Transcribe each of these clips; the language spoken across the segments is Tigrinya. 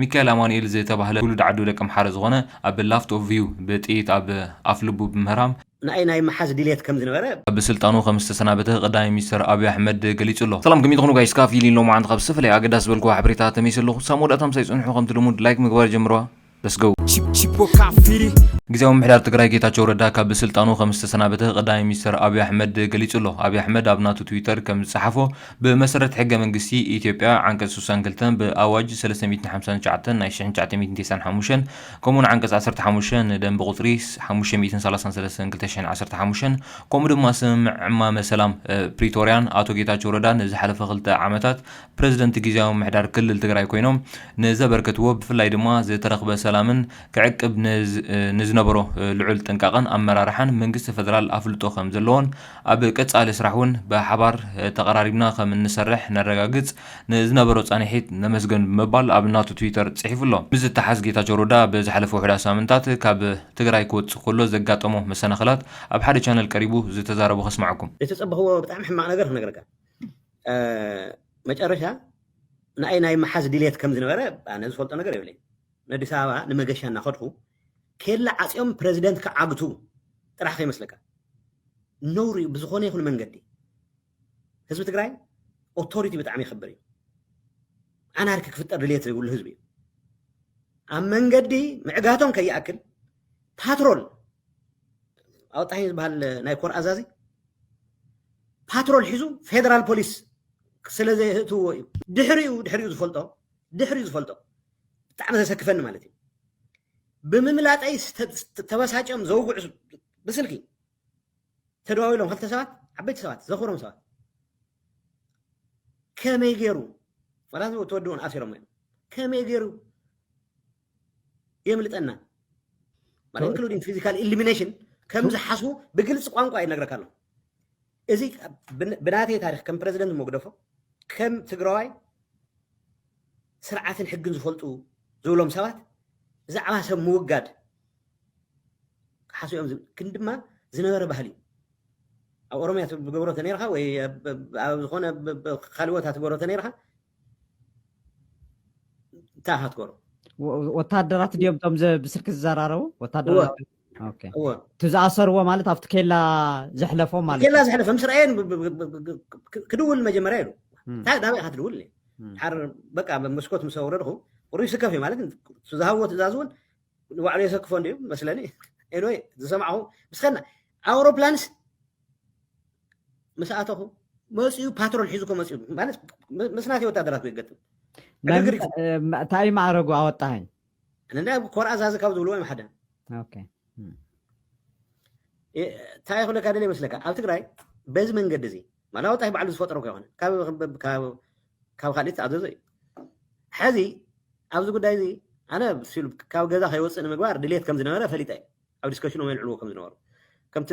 ሚካኤል ኣማኑኤል ዝተባህለ ትውልዲ ዓዱ ደቂ ኣምሓረ ዝኾነ ኣብ ላፍቶ ቪው ብጥይት ኣብ ኣፍ ልቡ ብምህራም ንኣይ ናይ መሓዝ ድሌት ከም ዝነበረ ኣብ ስልጣኑ ከም ዝተሰናበተ ቀዳማይ ሚኒስትር ኣብይ ኣሕመድ ገሊጹ ኣሎ። ሰላም፣ ከመይ ትኾኑ ጋይስ? ካፊ ኢሉ ሎማዓንቲ ካብ ዝተፈላለየ ኣገዳሲ ዝበልኩዎ ሓበሬታ ተመይሰ ኣለኹ። ሳብ መወዳእታ ምሳይ ጽንሑ ከም ትልሙድ ላይክ ምግባር ጀምርዋ። Let's go። Chipo Kafiri። ግዜያዊ ምምሕዳር ትግራይ ጌታቸው ረዳ ካብ ስልጣኑ ከም ዝተሰናበተ ቀዳማይ ሚኒስትር ኣብይ ኣሕመድ ገሊጹ ኣሎ። ኣብይ ኣሕመድ ኣብ ናቱ ትዊተር ከም ዝጸሓፎ፣ ብመሰረት ሕገ መንግስቲ ኢትዮጵያ ዓንቀጽ ስሳን ክልተን ብኣዋጅ ሰለስተ ሚእትን ሓምሳን ትሽዓተን ናይ ሽሕን ትሽዓተ ሚእትን ተስዓን ሓሙሽተን፣ ከምኡውን ዓንቀጽ ዓሰርተ ሓሙሽተ ንደንበ ቁጽሪ ሓሙሽተ ሚእትን ሰላሳን ሰለስተን ክልተ ሽሕን ዓሰርተ ሓሙሽተን፣ ከምኡ ድማ ስምምዕ ዕማመ ሰላም፣ እ፣ ፕሪቶርያን ኣቶ ጌታቸው ረዳ ንዝሓለፈ ክልተ ዓመታት ፕረዚደንት ግዜያዊ ምምሕዳር ክልል ትግራይ ኮይኖም ንዘበርከትዎ፣ ብፍላይ ድማ ዝተረኽበ ሰላምን ክዕቅብ ንዝ-፣ ንዝነበሮ ልዑል ጥንቃቐን ኣመራርሓን መንግስቲ ፈደራል ኣፍልጦ ከም ዘለዎን ኣብ ቀጻሊ ስራሕ እውን ብሓባር ተቐራሪብና ከም እንሰርሕ ነረጋግጽ፣ ንዝነበሮ ጻንሒት ነመስገን ብምባል ኣብ ናቱ ትዊተር ጽሒፉ ኣሎ። ምስ ዝተሓዝ ጌታቸው ረዳ ብዝሓለፈ ውሑዳት ሳምንታት ካብ ትግራይ ክወጽእ ከሎ ዘጋጠሞ መሰናኽላት ኣብ ሓደ ቻነል ቀሪቡ ዝተዛረቦ ከስማዕኩም። የተጸበኽዎ ብጣዕሚ ሕማቕ ነገር ክነግረካ። እ፣ መጨረሻ ንኣይ ናይ መሓዝ ድሌት ከም ዝነበረ ኣነ ዝፈልጦ ነገር የብለይ። ንኣዲስ ኣበባ ንመገሻ እናኸድኩ ኬላ ዓጽዮም ፕረዚደንት ክዓግቱ ጥራሕ ከይመስለካ። ነውሪ እዩ ብዝኾነ ይኹን መንገዲ። ህዝቢ ትግራይ ኦቶሪቲ ብጣዕሚ ይኽብር እዩ። ኣናርኪ ክፍጠር ድሌት ዘይብሉ ህዝቢ እዩ። ኣብ መንገዲ ምዕጋቶም ከይኣክል ፓትሮል ኣወጣሂ ዝበሃል ናይ ኮር ኣዛዚ ፓትሮል ሒዙ ፌደራል ፖሊስ ስለ ዘየእትዎ እዩ። ድሕሪኡ፣ ድሕሪኡ ዝፈልጦ፣ ድሕሪኡ ዝፈልጦ ብጣዕሚ ዘሰክፈኒ ማለት እዩ። ብምምላጠይ ስተ-፣ ስተ-፣ ተበሳጭዮም ዘውግዑ ስ-፣ ብስልኪ ተደዋዊሎም ክልተ ሰባት፣ ዓበይቲ ሰባት፣ ዘኽብሮም ሰባት ከመይ ገይሩ፣ ዋላ ተወድኡን ኣሲሮም እዮም። ከመይ ገይሩ የምልጠና? ማለት ተወ- ኢንክሉዲንግ ፊዚካል ኢሊሚኔሽን ከም ተወ- ዝሓስቡ ብግልፂ ቋንቋ ይነግረካ ኣሎ። እዚ ብን-፣ ብናተይ ታሪክ ከም ፕረዚደንት መግደፎ፣ ከም ትግራዋይ ስርዓትን ሕግን ዝፈልጡ ዝብሎም ሰባት ብዛዕባ ሰብ ምውጋድ ክሓስቡ እዮም ዝብል። ግን ድማ ዝነበረ ባህሊ እዩ። ኣብ ኦሮምያ ትገብሮ ተነይርካ ወይ ኣብ፣ ኣብ ዝኾነ ብ-፣ ብ-፣ ካልእ ቦታ ትገብሮ ተነይርካ እንታይ ኢኻ ትገብሮ? ወ-፣ ወታደራት ድዮም እቶም ዘ-፣ ብስልኪ ዝዘራረቡ? ወታደራት? እወ። ኦኬ። እወ። እቲ ዝኣሰርዎ ማለት ኣብቲ ኬላ ዘሕለፎ ማለት ኬላ እዩ። ዘሕለፈ ምስ ረኣየን ብ-፣ ብ-፣ ብ-፣ ብ-፣ ክ-፣ ክድውል መጀመርያ ኢሉ። እም። እንታይ ናበይ ኢኻ ትድውል? እም። ሓር በቃ መስኮት ምስ ኣውረድኹ ቁሩብ ይስከፍ እዩ ማለት ዝሃብዎ ትእዛዝ እውን ንባዕሉ የሰክፎ እንድዩ መስለኒ። ኤንወይ ዝሰማዕኹ ምስ ኸድና ኣውሮፕላንስ ምስ ኣተኹ መፂኡ ፓትሮል ሒዙ እኮ መፂኡ ማለት ም-፣ ምስ ናተይ ወታደራት እኮ ይገጥም። ናይ ዕግርግር ምንታ-፣ እ፣ ማ-፣ እንታይ ማዕረጉ ኣወጣኸኝ? እንዳ ኮር ኣዛዚ ካብ ዝብልዎ እዮም ሓደ። ኦኬ። እም። እ፣ እንታይ ክብለካ ደልየ ይመስለካ? ኣብ ትግራይ በዚ መንገዲ እዚ ማለት ኣወጣሂ ባዕሉ ዝፈጠሮ እኮ ይኾነ። ካብ፣ ካብ፣ ካብ ካልእ ተኣዘዞ እዩ። ሕዚ ኣብዚ ጉዳይ እዚ ኣነ ሲሉ ካብ ገዛ ከይወፅእ ንምግባር ድሌት ከም ዝነበረ ፈሊጠ እየ። ኣብ ዲስከሽኖም የልዕልዎ ከም ዝነበሩ። ከምቲ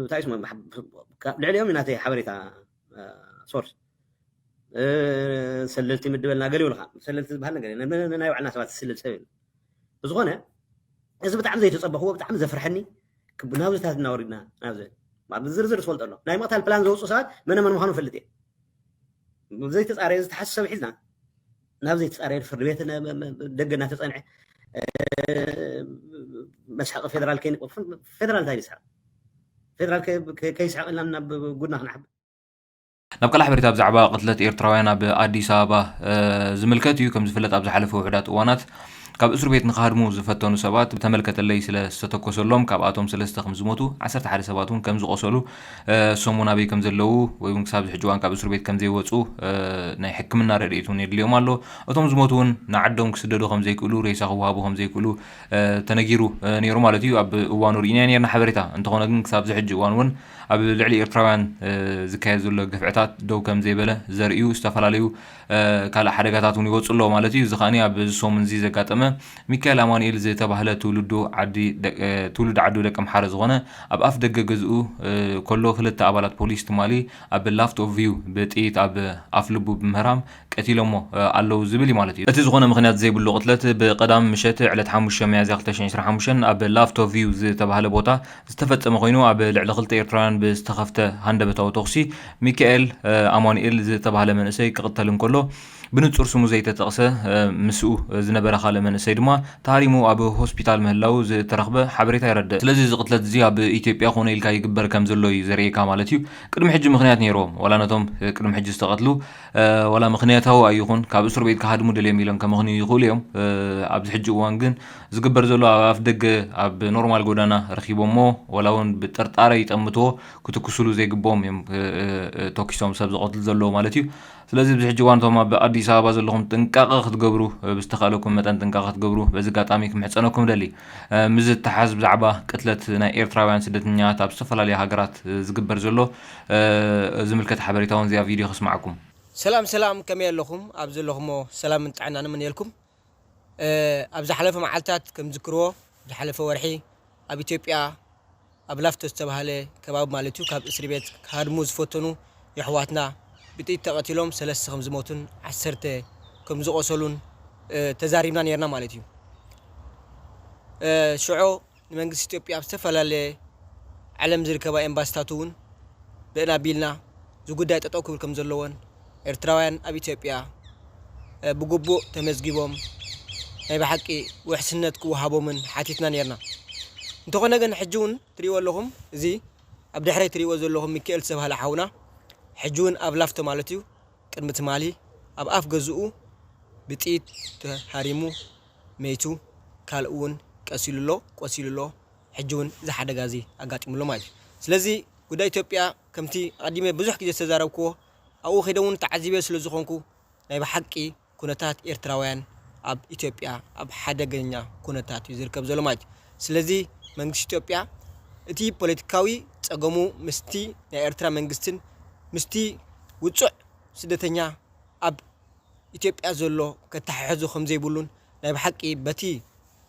እንታይ ስሙ፣ ማሕ-፣ ልዕሊኦም እዩ ናተይ ሓበሬታ፣ እ፣ ሶርስ። እ፣ ሰለልቲ ምድበልና ገለ ይብልኻ። ሰለልቲ ዝበሃል ነገር የለን። ን-፣ ን-፣ ናይ ባዕልና ሰባት ዝስልል ሰብ የለን። ብዝኾነ፣ እዚ ብጣዕሚ ዘይተጸበኽዎ፣ ብጣዕሚ ዘፍርሐኒ፣ ክብ-፣ ናብዚታት እናወሪድና፣ ናብዚ፣ ማለት ብዝርዝር ዝፈልጦ ኣሎ። ናይ ምቕታል ፕላን ዘውፅኡ ሰባት መነ መን ምዃኑ እፈልጥ እየ። ዘይተጻረየ ዝተሓሰሰብ ሒዝና፣ ናብ ዘይተጻረየ ፍርዲ ቤት ነ-፣ መ-፣ መ-፣ ደገ እናተጸንዐ፣ እ፣ መስሓቂ ፌደራል ከይን-፣ ፌደራል እንታይ ይስሓቅ? ፌደራል ከ-፣ ከ-፣ ከይስሓቅ ኢልና ናብ ጉድና ክንሓብእ? ናብ ካልእ ሓበሬታ ብዛዕባ ቅትለት ኤርትራውያን ኣብ ኣዲስ ኣበባ፣ እ፣ ዝምልከት እዩ። ከም ዝፍለጥ ኣብ ዝሓለፈ ውሑዳት እዋናት ካብ እስር ቤት ንኽሃድሙ ዝፈተኑ ሰባት ብተመልከተለይ ስለ ዝተተኮሰሎም ካብኣቶም ሰለስተ ከም ዝሞቱ፣ ዓሰርተ ሓደ ሰባት እውን ከም ዝቆሰሉ፣ እ፣ እሶም እውን ኣበይ ከም ዘለዉ ወይ እውን ክሳብ ዝሕጂ እዋን ካብ እስር ቤት ከም ዘይወፁ፣ እ፣ ናይ ሕክምና ረድኤት እውን የድልዮም ኣሎ። እቶም ዝሞቱ እውን ንዓዶም ክስደዱ ከም ዘይክእሉ፣ ሬሳ ክወሃቡ ከም ዘይክእሉ፣ እ፣ ተነጊሩ፣ እ፣ ነይሩ ማለት እዩ። ኣብ እዋኑ ርኢናዮ ነይርና ሓበሬታ። እንተኾነ ግን ክሳብ ዝሕጂ እዋን እውን ኣብ ልዕሊ ኤርትራውያን፣ እ፣ ዝካየድ ዘሎ ግፍዕታት ደው ከም ዘይበለ ዘርእዩ ዝተፈላለዩ፣ እ፣ ካልእ ሓደጋታት እውን ይወፁ ኣለዉ ማለት እዩ። እዚ ከኣኒ ኣብ እዚ ሰሙን እዚ ዘጋጠመ ሚካኤል ኣማኑኤል ዝተባህለ ትውልዱ ዓዲ ደ-፣ እ፣ ትውልዲ ዓዱ ደቂ ኣምሓረ ዝኾነ ኣብ ኣፍ ደገ ገዝኡ፣ እ፣ ከሎ ክልተ ኣባላት ፖሊስ ትማሊ ኣብ ላፍቶ ቪው ብጥይት ኣብ ኣፍ ልቡ ብምህራም ቀቲሎሞ፣ እ፣ ኣለዉ ዝብል እዩ ማለት እዩ። እቲ ዝኾነ ምኽንያት ዘይብሉ ቅትለት ብቀዳም ምሸት ዕለት ሓሙሽተ ሚያዝያ ክልተ ሽሕን ዕስራን ሓሙሽተን ኣብ ላፍቶ ቪው ዝተባህለ ቦታ ዝተፈጸመ ኮይኑ፣ ኣብ ልዕሊ ክልተ ኤርትራውያን ብዝተኸፍተ ሃንደበታዊ ተኹሲ ሚካኤል፣ እ፣ ኣማኑኤል ዝተባህለ መንእሰይ ክቕተል እንከሎ፣ ብንጹር ስሙ ዘይተጠቕሰ ምስኡ ዝነበረ ካልእ መንእሰይ ድማ ተሃሪሙ ኣብ ሆስፒታል ምህላው ዝተረኽበ ሓበሬታ የረድእ። ስለዚ እዚ ቅትለት እዚ ኣብ ኢትዮጵያ ኮነ ኢልካ ይግበር ከም ዘሎ እዩ ዘርእየካ ማለት እዩ። ቅድሚ ሕጂ ምኽንያት ነይርዎም፣ ዋላ ነቶም ቅድሚ ሕጂ ዝተቐትሉ ዋላ ምኽንያታዊ ኣይኹን ካብ እስር ቤት ክሃድሙ ደልዮም ኢሎም ከመኽንዩ ይኽእሉ እዮም። ኣብዚ ሕጂ እዋን ግን ዝግበር ዘሎ ኣብ ኣፍ ደገ ኣብ ኖርማል ጎዳና ረኺቦሞ ዋላ እውን ብጥርጣረ ይጠምትዎ ክትኩስሉ ዘይግብኦም እዮም ተኪሶም ሰብ ዝቐትሉ ዘለዉ ማለት እዩ። ስለዚ ኣብዚ ሕጂ እዋን እቶም ኣብ ኣዲስ ኣበባ ዘለኹም ጥንቃቐ ክትገብሩ ብዝተኻእለኩም መጠን ጥንቃቐ ክትገብሩ በዚ ኣጋጣሚ ክምሕፀነኩም ደሊ። ምስ ዝተሓዝ ብዛዕባ ቅትለት ናይ ኤርትራውያን ስደተኛታት ኣብ ዝተፈላለዩ ሃገራት ዝግበር ዘሎ ዝምልከት ሓበሬታ እውን እዚኣ ቪድዮ ከስማዕኩም። ሰላም ሰላም፣ ከመይ ኣለኹም? ኣብ ዘለኹሞ ሰላምን ጥዕናን እምነየልኩም። ኣብ ዝሓለፈ መዓልታት ከም ዝክርዎ ዝሓለፈ ወርሒ ኣብ ኢትዮጵያ ኣብ ላፍቶ ዝተባህለ ከባቢ ማለት እዩ ካብ እስሪ ቤት ክሃድሙ ዝፈተኑ የሕዋትና ብጥይት ተቐቲሎም ሰለስተ ከም ዝሞቱን ዓሰርተ ከም ዝቆሰሉን ተዛሪብና ነርና ማለት እዩ። ሽዑ ንመንግስቲ ኢትዮጵያ ኣብ ዝተፈላለየ ዓለም ዝርከባ ኤምባሲታት እውን ብእና ቢልና እዚ ጉዳይ ጠጠው ክብል ከም ዘለዎን ኤርትራውያን ኣብ ኢትዮጵያ ብግቡእ ተመዝጊቦም ናይ ብሓቂ ውሕስነት ክወሃቦምን ሓቲትና ነርና። እንተኾነ ግን ሕጂ እውን ትሪእዎ ኣለኹም፣ እዚ ኣብ ድሕረይ ትሪእዎ ዘለኹም ሚካኤል ዝተባህለ ሓውና ሕጂ እውን ኣብ ላፍቶ ማለት እዩ ቅድሚ ትማሊ ኣብ ኣፍ ገዝኡ ብጥይት ተሃሪሙ መይቱ፣ ካልእ እውን ቀሲሉ ኣሎ፣ ቆሲሉ ኣሎ። ሕጂ እውን እዚ ሓደጋ እዚ ኣጋጢሙ ኣሎ ማለት እዩ። ስለዚ ጉዳይ ኢትዮጵያ ከምቲ ኣቐዲመ ብዙሕ ግዜ ዝተዛረብክዎ ኣብኡ ከይደ እውን ተዓዚበ ስለ ዝኾንኩ ናይ ብሓቂ ኩነታት ኤርትራውያን ኣብ ኢትዮጵያ ኣብ ሓደገኛ ኩነታት እዩ ዝርከብ ዘሎ ማለት እዩ። ስለዚ መንግስቲ ኢትዮጵያ እቲ ፖለቲካዊ ጸገሙ ምስቲ ናይ ኤርትራ መንግስትን ምስቲ ውጹዕ ስደተኛ ኣብ ኢትዮጵያ ዘሎ ከተሓሕዞ ከም ዘይብሉን ናይ ብሓቂ በቲ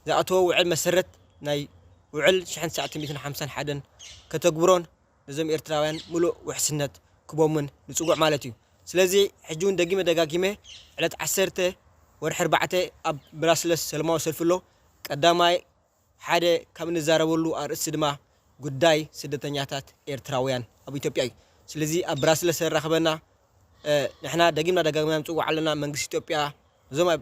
ዝኣተዎ ውዕል መሰረት ናይ ውዕል ሽሕን ትሽዓተ ሚእትን ሓምሳን ሓደን ከተግብሮን ነዞም ኤርትራውያን ምሉእ ውሕስነት ክቦምን ንጽውዕ ማለት እዩ። ስለዚ ሕጂ እውን ደጊመ ደጋጊመ ዕለት ዓሰርተ ወርሒ ኣርባዕተ ኣብ ብራስለስ ሰለማዊ ሰልፊ ኣሎ። ቀዳማይ ሓደ ካብ እንዛረበሉ ኣርእስቲ ድማ ጉዳይ ስደተኛታት ኤርትራውያን ኣብ ኢትዮጵያ እዩ። ስለዚ ኣብ ብራስለስ ዘራኽበና ንሕና ደጊምና ደጋግምና ንጽውዕ ኣለና። መንግስቲ ኢትዮጵያ ነዞም ኣብ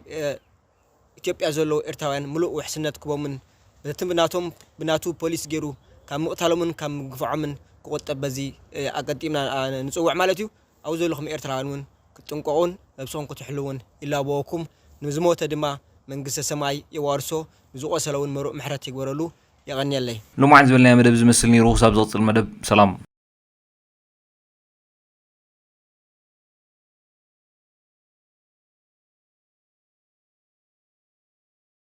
ኢትዮጵያ ዘለዉ ኤርትራውያን ምሉእ ውሕስነት ክቦምን በቲ ብናቶም ብናቱ ፖሊስ ገይሩ ካብ ምቕታሎምን ካብ ምግፋዖምን ክቑጠብ በዚ ኣቀዲምና ንጽውዕ ማለት እዩ። ኣብኡ ዘለኹም ኤርትራውያን እውን ክትጥንቀቑን ነብስኹም ክትሕልውን ይላበወኩም። ንዝሞተ ድማ መንግስተ ሰማይ የዋርሶ፣ ንዝቆሰለ እውን መሩእ ምሕረት ይግበረሉ። የቐንየለይ። ሎማዓንቲ ዝበልናዮ መደብ ዝመስል ነይሩ። ክሳብ ዝቕጽል መደብ ሰላም።